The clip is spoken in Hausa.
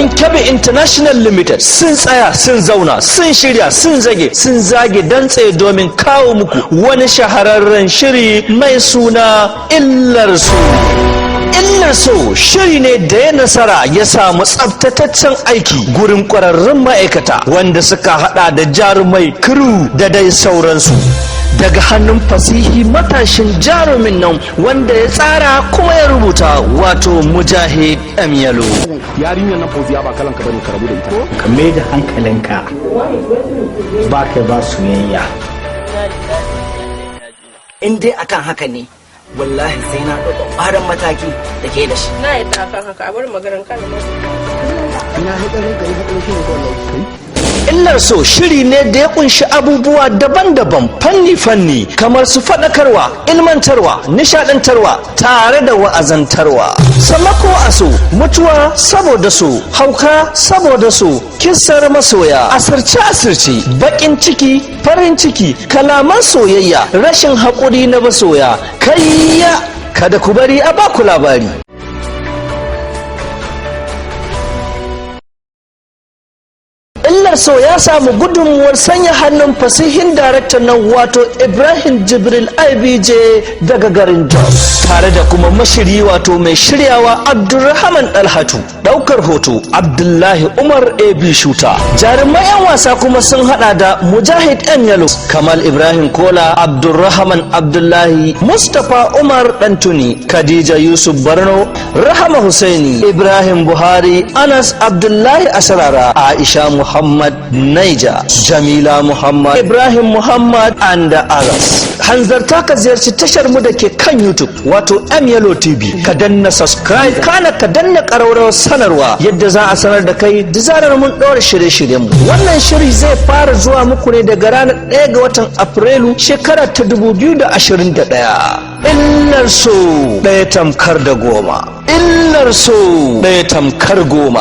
Kamfanin Kebbi International Limited sun tsaya, sun zauna, sun shirya, sun zage, sun zage dantse domin kawo muku wani shahararren shiri mai suna Illar So. Illar So shiri ne da ya nasara, ya samu tsabtataccen aiki gurin ƙwararrun ma'aikata wanda suka hada da jarumai, crew da dai sauransu, daga hannun fasihi matashin jarumin nan wanda ya tsara kuma ya rubuta, wato Mujahid M Yalo. Yarinyar nan Fauziya ba kalan ka bane, ka rabu da ita. Ka mai da hankalinka, ba kai ba soyayya. In dai akan haka ne, wallahi sai na ɗauka ƙwarin mataki da ke da shi. Na yadda akan haka, a bar maganar kan masu. Ina hadarin ka ne, hadarin shi ne wallahi. Illar So shiri ne da ya kunshi abubuwa daban-daban, fanni-fanni, kamar su faɗakarwa, ilmantarwa, nishadantarwa tare da wa'azantarwa. Samako a so, mutuwa saboda so, hauka saboda so, kisar masoya, asirce-asirce, baƙin ciki, farin ciki, kalaman soyayya, rashin haƙuri na masoya. Kayya, kada ku bari a baku labari. Illar So ya samu gudunmuwar sanya hannun fasihin daraktan nan, wato Ibrahim Jibril IBJ daga garin Jos, tare da kuma mashiri, wato mai shiryawa, Abdulrahman Dalhatu, daukar hoto Abdullahi Umar AB Shuta. Jaruman 'yan wasa kuma sun hada da Mujahid M Yalo, Kamal Ibrahim Kola, Abdulrahman Abdullahi, Mustapha Umar Dantuni, Khadija Yusuf Barno, Rahama Husaini, Ibrahim Buhari, Anas Abdullahi Asarara, Aisha Muhammad Naija, Jamila Muhammad, Ibrahim Muhammad and others. Hanzarta ka ziyarci tashar mu da ke kan YouTube, wato M Yellow TV, ka danna subscribe, kana ka danna ƙararrawar sanarwa yadda za a sanar da kai da zarar mun ɗora shirye-shiryen mu. Wannan shiri zai fara zuwa muku ne daga ranar 1 ga watan Afrilu shekara ta 2021. Illar So, ɗaya tamkar da goma. Illar So, ɗaya tamkar goma.